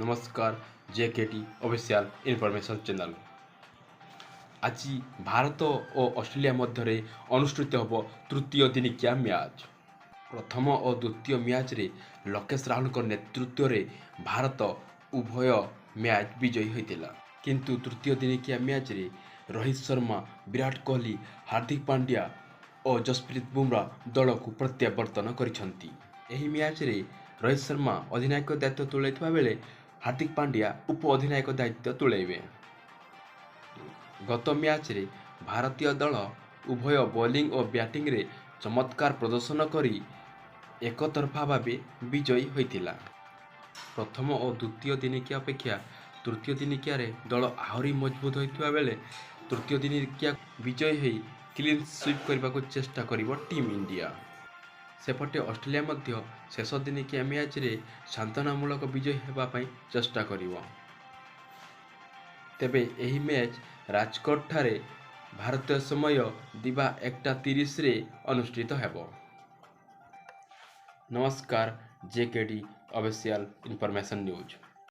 ନମସ୍କାର, ଜେକେଟି official information channel. ଆଜି ଭାରତ ଓ Australia ମଧ୍ୟରେ ଅନୁଷ୍ଠିତ ହେବ ତୃତୀୟ ଦିନିକିଆ ମ୍ୟାଚ୍। ପ୍ରଥମ ଓ ଦ୍ୱିତୀୟ ମ୍ୟାଚ୍ରେ ଲୋକେଶ ରାହୁଲଙ୍କ ନେତୃତ୍ୱରେ ଭାରତ ଉଭୟ ମ୍ୟାଚ୍ ବିଜୟୀ ହୋଇଥିଲା। କିନ୍ତୁ ତୃତୀୟ ଦିନିକିଆ ମ୍ୟାଚ୍ରେ ରୋହିତ ଶର୍ମା, ବିରାଟ କୋହଲି, ହାର୍ଦ୍ଦିକ ପାଣ୍ଡ୍ୟା ଓ ଜସପ୍ରୀତ ବୁମରା ଦଳକୁ ପ୍ରତ୍ୟାବର୍ତ୍ତନ କରିଛନ୍ତି। ଏହି ମ୍ୟାଚ୍ରେ ରୋହିତ ଶର୍ମା ଅଧିନାୟକ ଦାୟିତ୍ୱ ତୁଲାଇଥିବା ବେଳେ ହାର୍ଦ୍ଦିକ ପାଣ୍ଡ୍ୟା ଉପ ଅଧିନାୟକ ଦାୟିତ୍ୱ ତୁଲାଇବେ। ଗତ ମ୍ୟାଚ୍ରେ ଭାରତୀୟ ଦଳ ଉଭୟ ବୋଲିଂ ଓ ବ୍ୟାଟିଂରେ ଚମତ୍କାର ପ୍ରଦର୍ଶନ କରି ଏକତରଫା ଭାବେ ବିଜୟୀ ହୋଇଥିଲା। ପ୍ରଥମ ଓ ଦ୍ୱିତୀୟ ଦିନିକିଆ ଅପେକ୍ଷା ତୃତୀୟ ଦିନିକିଆରେ ଦଳ ଆହୁରି ମଜବୁତ ହୋଇଥିବା ବେଳେ ତୃତୀୟ ଦିନିକିଆ ବିଜୟୀ ହୋଇ କ୍ଲିନ୍ ସୁଇପ୍ କରିବାକୁ ଚେଷ୍ଟା କରିବ ଟିମ୍ ଇଣ୍ଡିଆ। ସେପଟେ ଅଷ୍ଟ୍ରେଲିଆ ମଧ୍ୟ ଶେଷ ଦିନିକିଆ ମ୍ୟାଚ୍ରେ ସାନ୍ତ୍ୱନାମୂଳକ ବିଜୟୀ ହେବା ପାଇଁ ଚେଷ୍ଟା କରିବ। ତେବେ ଏହି ମ୍ୟାଚ୍ ରାଜକୋଟଠାରେ ଭାରତୀୟ ସମୟ ଦିବା 1ଟା 30ରେ ଅନୁଷ୍ଠିତ ହେବ। ନମସ୍କାର, ଜେକେଡି ଅଫିସିଆଲ ଇନଫର୍ମେସନ୍ ନ୍ୟୁଜ୍।